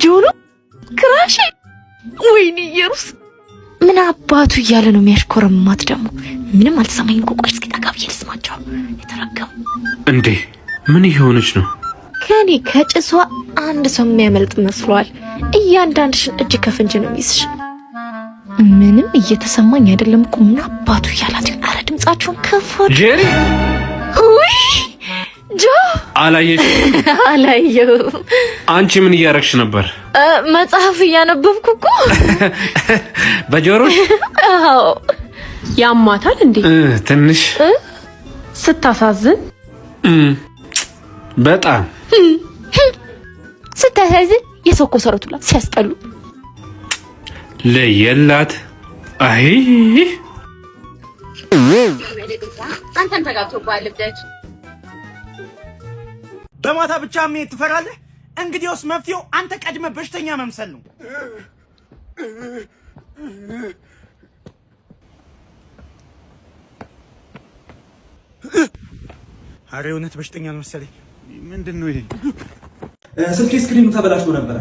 ጆሮ crush፣ ወይኔ ኢየሩስ፣ ምን አባቱ እያለ ነው የሚያሽኮረማት? ደግሞ ምንም አልተሰማኝም እኮ። ቆይ እስኪ ጠጋ ብዬ ልስማቸው። የተረገሙ። እንዴ፣ ምን እየሆነች ነው? ከኔ ከጭሷ አንድ ሰው የሚያመልጥ መስሏል። እያንዳንድሽን እጅ ከፍንጅ ነው የሚይዝሽ። ምንም እየተሰማኝ አይደለም እኮ። ምን አባቱ እያላት ይሆን? አረ ድምጻችሁን ከፍ። ጄሪ። ውይ ጆ። አላየሽ? አላየሁም። አንቺ ምን እያረግሽ ነበር? መጽሐፍ እያነበብኩ እኮ። በጆሮሽ? አዎ። ያማታል እንዴ? ትንሽ። ስታሳዝን። በጣም። ስታሳዝን። የሰው ኮሰረቱላ ሲያስጠሉ። ለየላት። አይ። አንተም ተጋብቶብሃል እብደት። በማታ ብቻ መሄድ ትፈራለህ? እንግዲያውስ መፍትሄው አንተ ቀድመህ በሽተኛ መምሰል ነው። አሬ እውነት በሽተኛ ነው መሰለኝ። ምንድን ነው ይሄ? ስልኬ screen ኑ ተበላሽቶ ነበረ።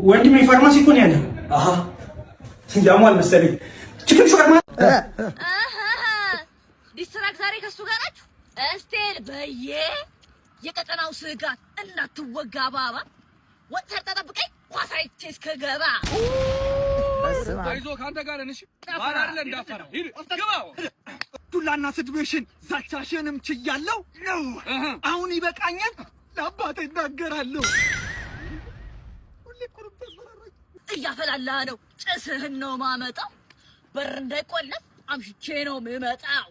ወንድሜ፣ ፋርማሲ እኮ ነው ያለው። አሃ፣ ያሟል መሰለኝ። Chicken ሾርማ። Diss track ዛሬ ከሱ ጋር ናችሁ። እስቴል በየ የቀጠናው ስጋት እናትወጋ ባባ ወጥ ሰርተህ ጠብቀኝ ኳስ አይቼ እስክገባ። አይዞህ፣ ከአንተ ጋር ነን። እሺ ባል አይደለ እንዳፈራ ሂድ ግባ። ዱላና ስድብሽን ዛቻሽንም ችያለሁ ነው። አሁን ይበቃኛል። ለአባቴ እናገራለሁ። ሁሌ እኮ ነው የምታስፈራራኝ። እያፈላላ ነው፣ ጭስህን ነው ማመጣው። በር እንዳይቆለፍ አምሽቼ ነው ምመጣው።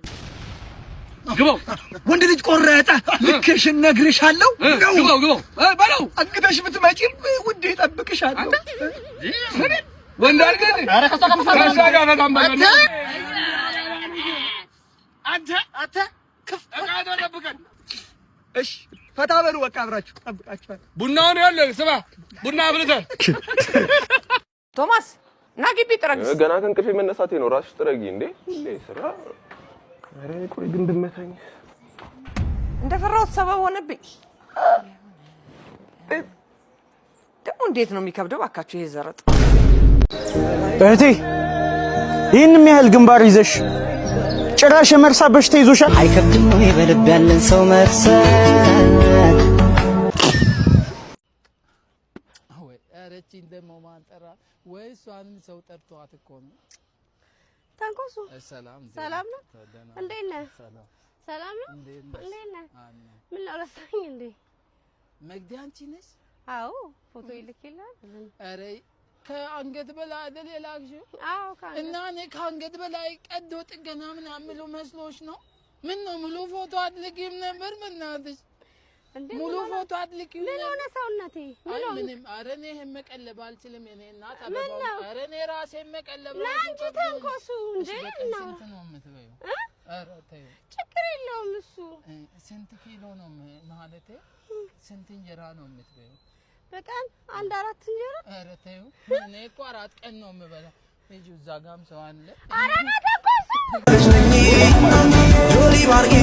ግባው። ወንድ ልጅ ቆረጠ። ልክሽን ነግርሻለሁ ነው። ግባው ግባው በለው። አንግተሽ ብትመጪም ውዴ እጠብቅሻለሁ። ወንድ አድርገህ ከእሷ ጋር በጣም በል። አንተ አንተ እቃ ጠብቀን። እሺ ፈታ በሉ በቃ፣ አብራችሁ ጠብቃችኋል። ቡናውን ይኸውልህ፣ ስማ፣ ቡና አፍልተህ። ቶማስ፣ ና ግቢ ጥረግ። ገና ከእንቅልፌ መነሳቴ ነው። ራስሽ ጥረጊ እንዴ! ሁሌ ስራ። ኧረ ቆይ ግን ብመታኝ? እንደፈራሁት ሰበብ ሆነብኝ። ደግሞ እንዴት ነው የሚከብደው ባካችሁ ይሄ ዘረጥ። እህቴ፣ ይህንም ያህል ግንባር ይዘሽ ጭራሽ የመርሳት በሽታ ይዞሻል። አይከብድም ወይ በልብ ያለን ሰው መርሳት? ወይ ኧረ እቺን ደግሞ ማን ጠራ? ወይ እሷንም ሰው ጠርቷት እኮ ነው። ተንኮሱ። ሰላም። ሰላም ነው? ደህና። እንዴት ነህ? ሰላም። ሰላም ነው? እንዴት ነሽ? እንዴት ነህ? አለ። ምን ነው፣ ረሳኝ እንዴ? መግዲ አንቺ ነሽ? አዎ፣ ፎቶ ይልክልሃል። ኧረ ከአንገት በላይ አይደል የላክሽው? አዎ፣ ከአንገት። እና እኔ ከአንገት በላይ ቀዶ ጥገና ምናምን ምሉ መስሎሽ ነው? ምን ነው፣ ሙሉ ፎቶ አትልኪም ነበር? በእናትሽ። እንዴ? ሙሉ ምን ሆነ? ፎቶ አትልኪም ምን ነበር? ሆነ ሰውነቴ? ምን አይ ሆነ? ምንም። ኧረ እኔ ይሄን መቀለብ አልችልም። የኔ እናት። ምን አበባው ነው? ኧረ እኔ ራሴን መቀለብ ና ራሱ እንጂ ከብዶኝ። ተንኮሱ እንዴ። እሺ በቀን እና ስንት ነው የምትበይው? እ? ኧረ ተይው። ችግር የለውም እሱ። ስንት ኪሎ ነው ማለቴ ስንት እንጀራ ነው የምትበይው? በቀን አንድ አራት እንጀራ። ኧረ ተይው። እኔ እኮ 4 ቀን ነው የምበላው። ሂጂ፣ እዛ ጋም ሰው አለ። ኧረ ና ተንኮሱ። ጆሊ ባርኪ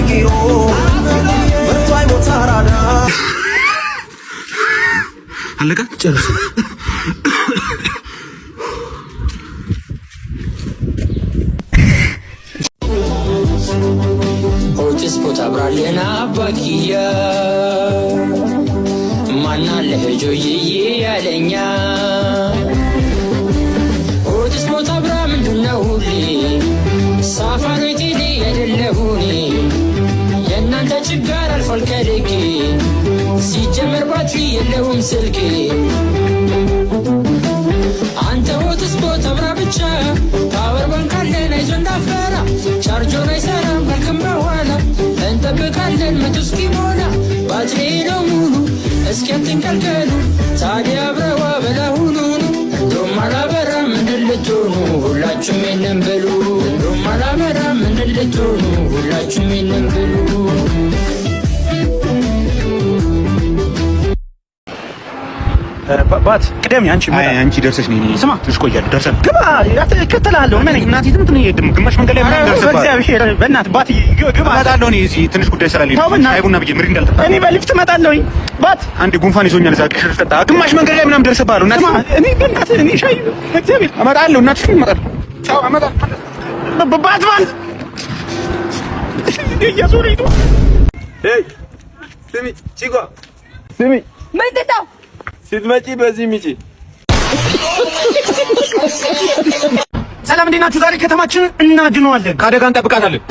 ብርቷይ ቦታ አራዳ። አለቀ፣ ጨርስ። Hotspot አብራልን አባኪያ ማናለህ ጆይዬ ያለኛ። Hotspot አብራ ምንድነው ሁሌ ሳፋሪ ቴሌ አይደለሁኔ። የእናንተ ችጋር አልፏል ከልኬ፣ ሲጀመር ባትሪ የለውም ስልኬ። አንተ hotspot አብራ ብቻ፣ power bank አለን አይዞህ እንዳፈራ። ቻርጆን አይሰራም ካልክም በኋላ እንጠብቃለን 100 እስኪሞላ። ባትሪ ነው ሙሉ፣ እስኪ አትንቀልቀሉ። ታዲያ አብረዋ በላሁኑኑ እንደውም አላበራም ምንድን ልትሆኑ? ሁላችሁም የለም በሉ። እንደውም አላበራም ምንድን ልትሆኑ? ሁላችሁም የለም በሉ። ባት ቅደም አንቺ አንቺ ደርሰሽ ነኝ። ስማ ትንሽ ቆያለሁ። ደርሰን ግባ፣ እከተልሃለሁ። እመነኝ። እናቴ ትምት ነው ግማሽ መንገድ ላይ ምናምን ደርሰን በእግዚአብሔር በእናትህ ባት ግባ። እመጣለሁ። እኔ እዚህ ትንሽ ጉዳይ ስላለኝ ተው በእናትህ። ሻይ ቡና ብዬ ምሪ እንዳልጠጣ እኔ በሊፍት እመጣለሁኝ። ባት አንዴ ጉንፋን ይዞኛል። እዛ ቅሽር ጠጣ። ግማሽ መንገድ ላይ ምናምን ደርሰብሃለሁ። እናቴ ስማ፣ እኔ በእናትህ እኔ ሻይ በእግዚአብሔር እመጣለሁ። እናትሽ እመጣለሁ። ቻው፣ እመጣለሁ። ባትማን እየዞረኝ ነው። ስሚ ቺኳ፣ ስሚ ምንድን ነው? ስትመጪ በዚህ ምጪ። ሰላም እንዴት ናችሁ? ዛሬ ከተማችንን እናድነዋለን፣ ከአደጋ እንጠብቃታለን።